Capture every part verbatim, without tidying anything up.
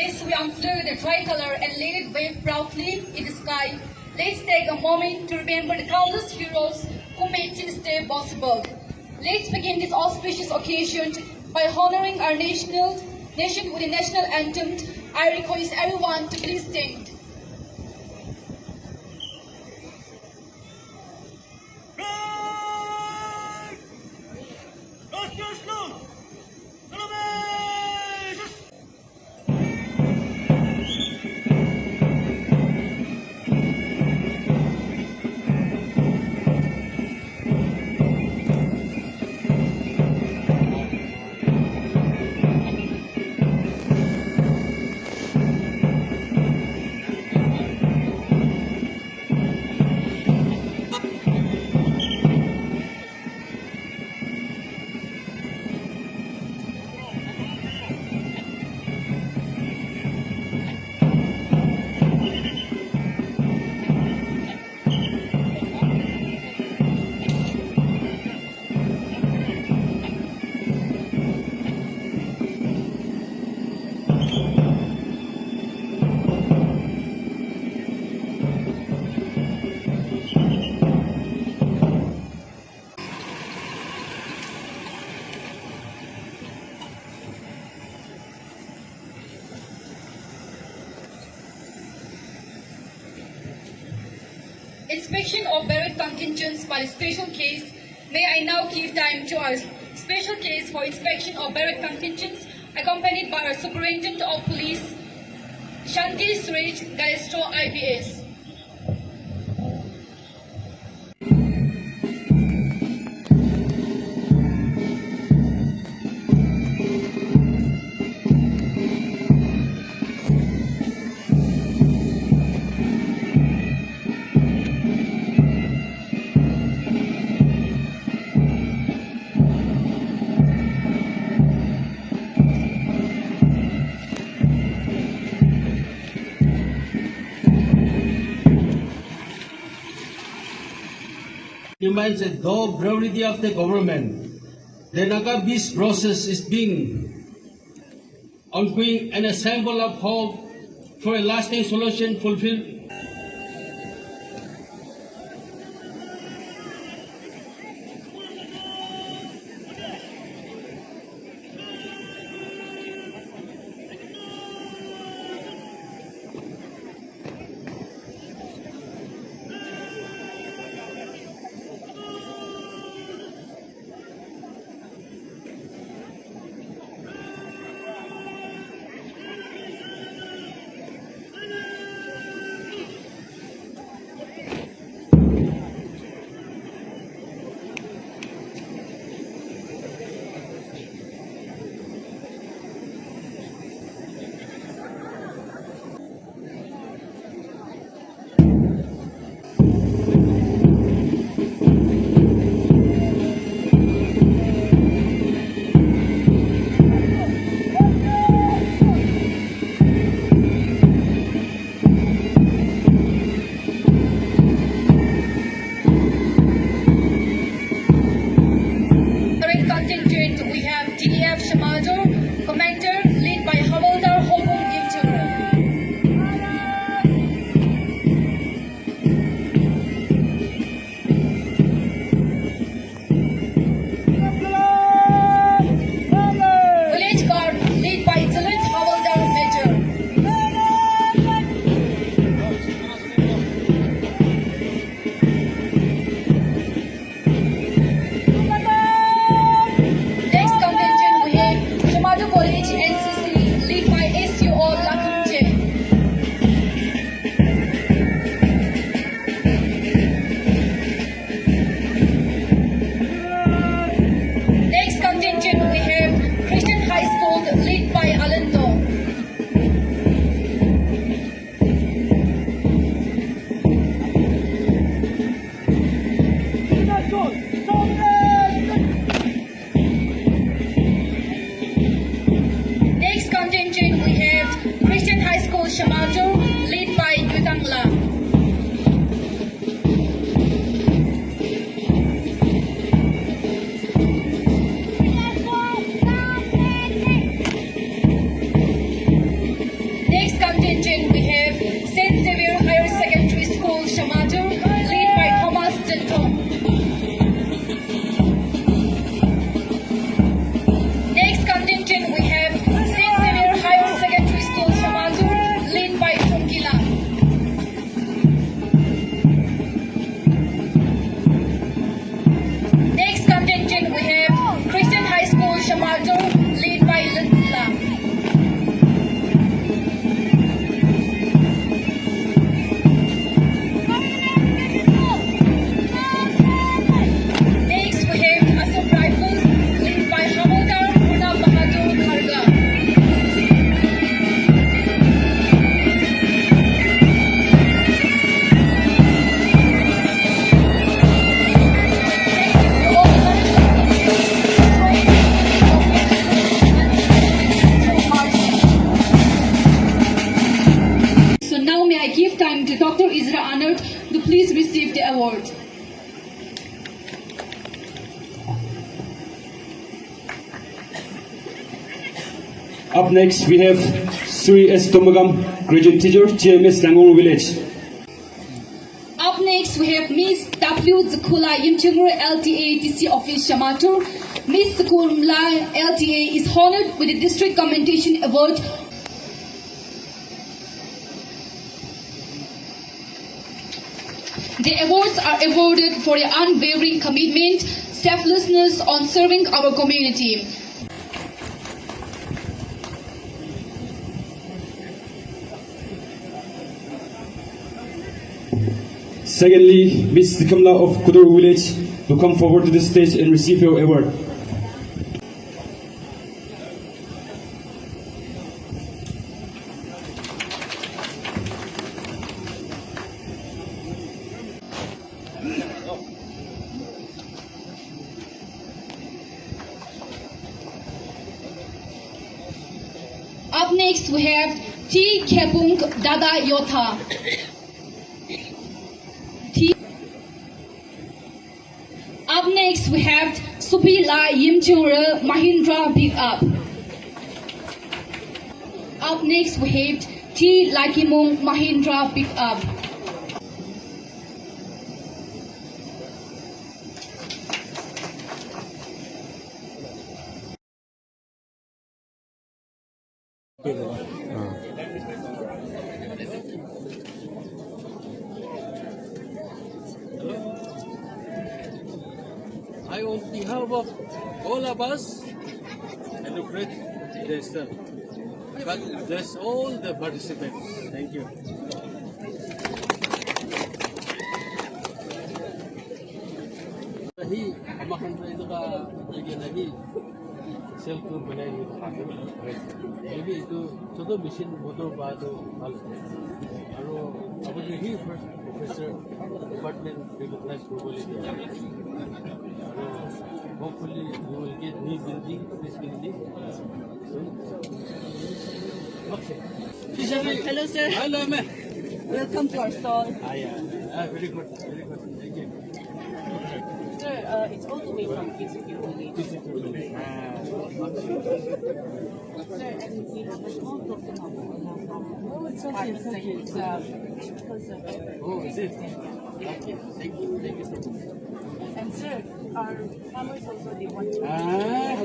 As we unfurl the tricolor and let it wave proudly in the sky, let's take a moment to remember the countless heroes who made this day possible. Let's begin this auspicious occasion by honoring our national nation with the national anthem. I request everyone to please stand. Inspection of barrack contingents by special guest. May I now give time to our special guest for inspection of barrack contingents, accompanied by our Superintendent of Police, Shanti Suresh Galestro I P S. Reminds the top priority of the government. The Naga peace process is being ongoing and a symbol of hope for a lasting solution fulfill. Up next, we have Sri S Tomagam, graduate teacher, G M S Langong Village. Up next, we have Miss W Zukula Yimchungur, L T A D C Office, Shamator. Miss Sukumla, L T A, is honored with the District Commendation Award. The awards are awarded for their unwavering commitment, selflessness on serving our community. Secondly, Miss Sikamla of Kudur Village to come forward to the stage and receive your award. Up next, we have T Khepung Dada Yotha. T Up next, we have Supi La Yimchungre Mahindra Pick Up. Up next, we have T Lakimung Mahindra Pick Up. I, on behalf of all of us, celebrate the Easter. But bless all the participants. Thank you. Hi, ama khan to etu ka, nahi. Self group banai ni thaka tu. Maybe etu choto machine motor ba tu bhal hobo. Aru apni hi first professor department recognize kuribole dia. Aru hopefully you will get new building, this building. Okay. Hello, sir. Hello, ma'am. Welcome to our stall. Ah, yeah. Ah, very good, very good. Thank you. Sir, uh, it's all the way from Kitsuki only. Sir, and we have a small token of, oh, it's okay, it's okay. It's, uh, because of Oh, is it? Okay. Thank you. Thank you so much. And sir, our farmers also, they want to Ah,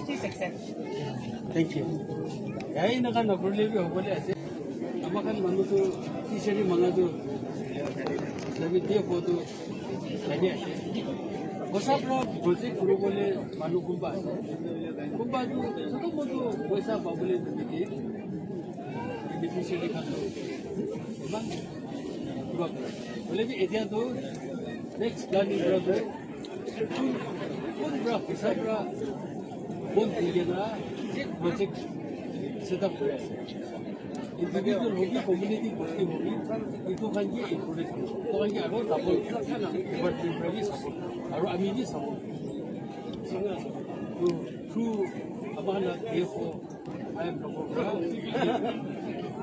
please accept. Thank you. Yai na kan na kurle bi hobole ase. Ama khan manu tu T-shirt manga tu. Sabi dia photo. Lage ase. Kosa pra project kuribole manu kunba ase. Kunba tu choto moto paisa pabole tu niki. Beneficiary khan tu iman kiba kore. Hoile bi etia tu next planning pra tu kun, kun pra, kosa pra, kun di kena ek project set up kuri ase. Individual hobi, community hobi, etu khan ke encourage kuri, etu khan ke aru double department para bi support kuri, aru ami bi support kuri. To through amala D F O, I am Doctor Bra,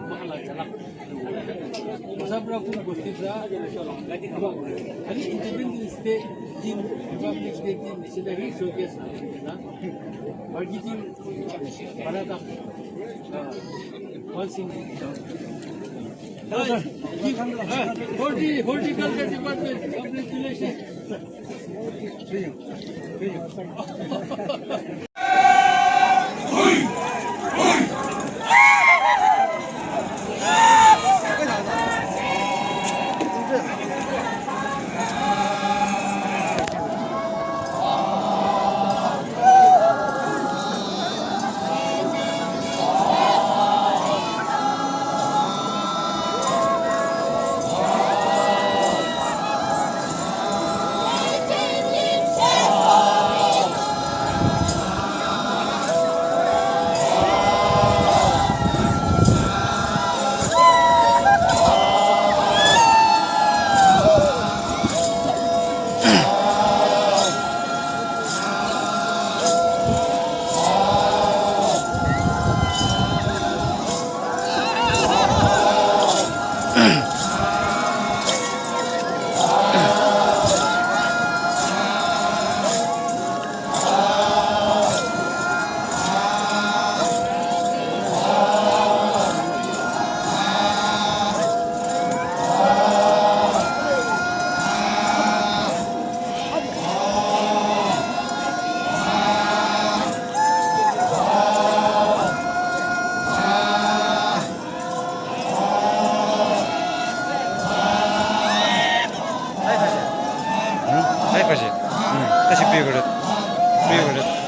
amala jalak. Sabra kun bosti sa, ani Independence Day din, Republic Day din, missionary showcase na, marketing. Horti-, horticulture department, congratulations. Kasi. Hmm. Kasi pray kore. Pray kore.